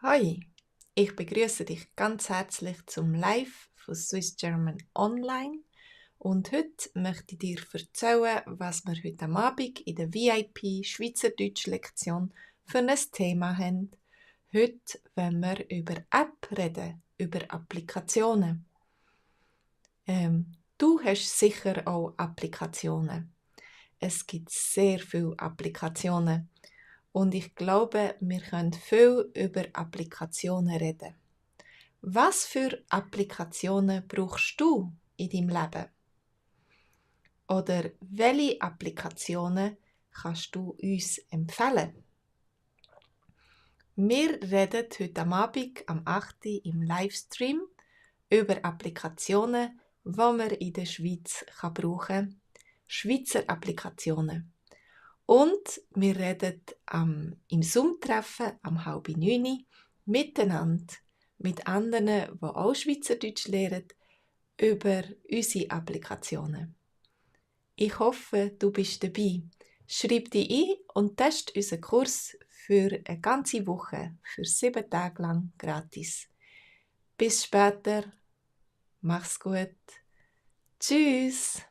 Hi, ich begrüße dich ganz herzlich zum Live von Swiss German Online und heute möchte ich dir erzählen, was wir heute am Abend in der VIP Schweizerdeutsch-Lektion für ein Thema haben. Heute wollen wir über App reden, über Applikationen. Du hast sicher auch Applikationen. Es gibt sehr viele Applikationen. Und ich glaube, wir können viel über Applikationen reden. Was für Applikationen brauchst du in deinem Leben? Oder welche Applikationen kannst du uns empfehlen? Wir reden heute am Abend, am 8. Uhr im Livestream über Applikationen, die man in der Schweiz brauchen kann. Schweizer Applikationen. Und wir reden im Zoom-Treffen am 8:30 miteinander mit anderen, die auch Schweizerdeutsch lernen, über unsere Applikationen. Ich hoffe, du bist dabei. Schreib dich ein und teste unseren Kurs für eine ganze Woche, für 7 Tage lang gratis. Bis später. Mach's gut. Tschüss.